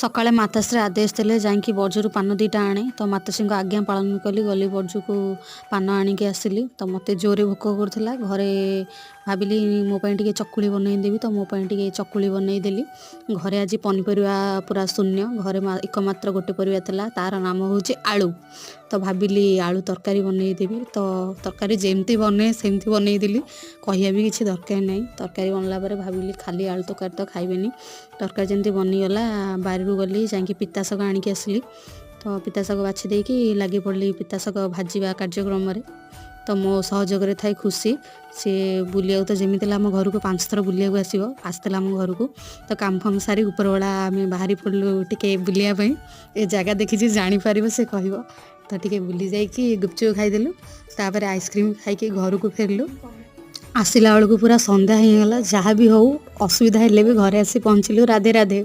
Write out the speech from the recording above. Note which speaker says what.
Speaker 1: ସକାଳେ ମାତାଶ୍ରୀ ଆଦେଶ ଦେଲେ, ଯାଇକି ବର୍ଜରୁ ପାନ 2ଟା ଆଣେ। ତ ମାତାଶ୍ରୀଙ୍କ ଆଜ୍ଞା ପାଳନ କଲି, ଗଲି ବର୍ଜକୁ ପାନ ଆଣିକି ଆସିଲି। ତ ମୋତେ ଜୋରେ ଭୋକ କରୁଥିଲା। ଘରେ ଭାବିଲି ମୋ ପାଇଁ ଟିକେ ଚକୁଳି ବନେଇଦେବି, ତ ମୋ ପାଇଁ ଟିକେ ଚକୁଳି ବନେଇଦେଲି। ଘରେ ଆଜି ପନିପରିବା ପୁରା ଶୂନ୍ୟ। ଘରେ ଏକମାତ୍ର ଗୋଟେ ପରିବା ଥିଲା, ତାର ନାମ ହେଉଛି ଆଳୁ। ତ ଭାବିଲି ଆଳୁ ତରକାରୀ ବନେଇଦେବି। ତ ତରକାରୀ ଯେମିତି ବନେ ସେମିତି ବନେଇଦେଲି, କହିବା ବି କିଛି ଦରକାର ନାହିଁ। ତରକାରୀ ବନିଲା ପରେ ଭାବିଲି ଖାଲି ଆଳୁ ତରକାରୀ ତ ଖାଇବେନି। ତରକାରୀ ଯେମିତି ବନିଗଲା, ବାରିରୁ ଗଲି, ଯାଇକି ପିତା ଶାଗ ଆଣିକି ଆସିଲି। ତ ପିତା ଶାଗ ବାଛି ଦେଇକି ଲାଗି ପଡ଼ିଲି ପିତା ଶାଗ ଭାଜିବା କାର୍ଯ୍ୟକ୍ରମରେ। ତ ମୋ ସହଯୋଗରେ ଥାଏ ଖୁସି। ସିଏ ବୁଲିବାକୁ ତ ଯେମିତି ହେଲେ ଆମ ଘରକୁ 5 ଥର ବୁଲିବାକୁ ଆସିବ। ଆସିଥିଲା ଆମ ଘରକୁ। ତ କାମ ଫାମ ସାରି ଉପରବେଳା ଆମେ ବାହାରି ପଡ଼ିଲୁ ଟିକେ ବୁଲିବା ପାଇଁ। ଏ ଜାଗା ଦେଖିଛି ଜାଣିପାରିବ, ସେ କହିବ। ତ ଟିକେ ବୁଲି ଯାଇକି ଗୁପଚୁପ ଖାଇଦେଲୁ, ତାପରେ ଆଇସ୍କ୍ରିମ୍ ଖାଇକି ଘରକୁ ଫେରିଲୁ। ଆସିଲା ବେଳକୁ ପୁରା ସନ୍ଧ୍ୟା ହେଇଗଲା। ଯାହା ବି ହଉ, ଅସୁବିଧା ହେଲେ ବି ଘରେ ଆସି ପହଞ୍ଚିଲୁ। ରାଧେ ରାଧେ।